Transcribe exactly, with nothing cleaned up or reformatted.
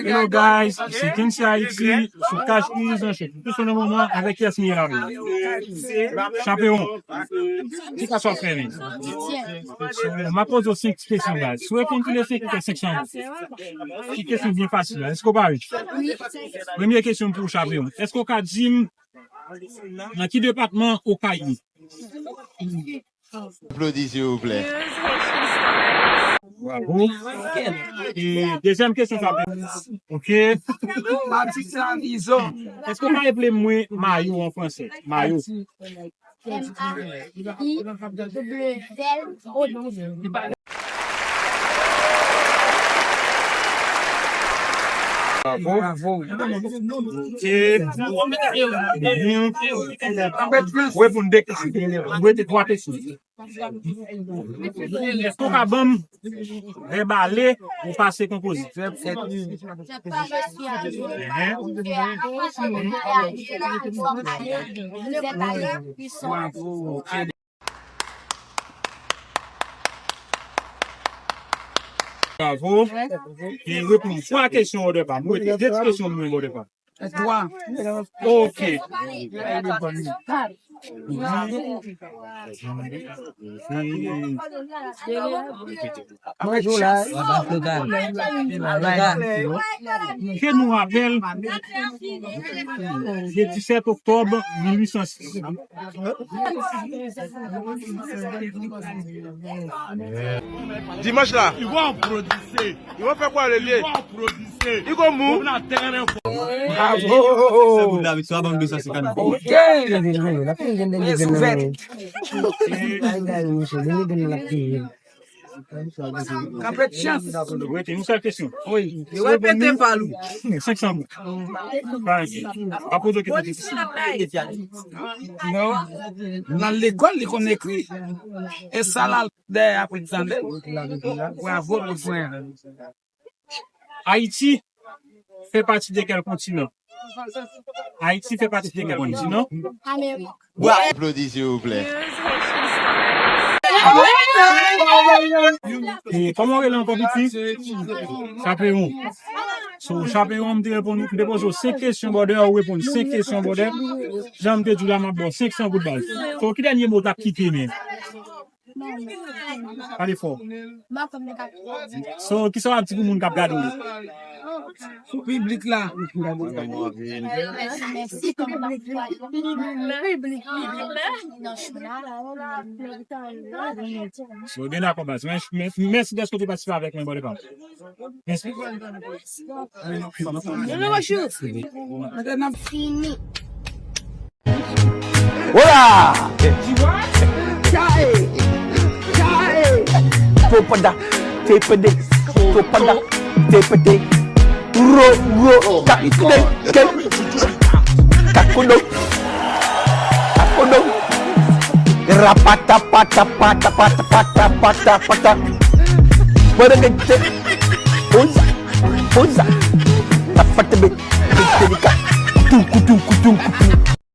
Hello guys, se Kency Haiti sou Cash Reason Show. Tou sou nan moman avèk Yasmine Larue. Chaperon, ki klas w ap fè men? M ap poze w senk ti kesyon, guys. Si w reponn tou le senk, ou fè senk san goud. Ti kesyon byen fasil la. Èske w pare? Premye kesyon pou w, Chaperon. Èske w ka di m nan ki depatman Okay ye? Aplodi, silvouplè. Bravo. E dezyèm kesyon, Chaperon. Ok. Èske w ka reple mwen mayo an fransè? Mayo. M A I W L O. Bravo. Bravo. E, reponn de kesyon. Mwen te twa kesyon. Èske w ka ban m vèb ale ou pase konpoze? Vèb èt. Vèb pase. Enhen. Vèb ale. Vèb ale. Bravo. E reponn twa kesyon bòdè pa m. Mwen te de ti kesyon mwen bòdè pa m. Twa. Ok. Mwen jwe la, Logan. Logan. Ke nou rapèl de disèt oktòb mil uit san sis. Dimanch la. Ils vont en producer. Ils vont faire quoi, le lieu? Ils vont en producer. Ils vont mou. Bravo. Sa moun la, sa banm de sa, se kanal. Ok. Kanpèt chans. Rete, yon sèl kesyon. Wi. Repete pa l ou. Senk san goud. Pa enkyete. Pa poze w kesyon difisil. Non. Nan lekòl, li konn ekri. E sa l al dèyè apre egzamen. Bravo pou frè. Ayiti fè pati de kèl kontinan? Ayiti fè pati de kèl kontinan? Amerik. Aplodi, silvouplè. E kòman w rele ankò, piti? Chaperon. So, Chaperon, m te reponn, m te poze w senk kesyon, bòdè, ou reponn senk kesyon, bòdè. Jan m te di w la, m ap ba w senk san goud baz. So, ki dènye mo w t ap kite, men? Pale fò. So, kisa w ap di pou moun k ap gade w yo? Pou piblik la. Mèsi. So, byen dakò, baz. Mèsi dèske w te patisipe avèk mwen, bòdè pa m. Mèsi. Fini. Hola! Chae! Chae! Topada, tepede, topada, tepede. Ro, ro, ta, te, ke. Kakodo. Kakodo. Rapata, pata, pata, pata, pata, pata, pata. Bada, ke, te. Poza, poza. Tapatebe, tebika. Tuku, tuku.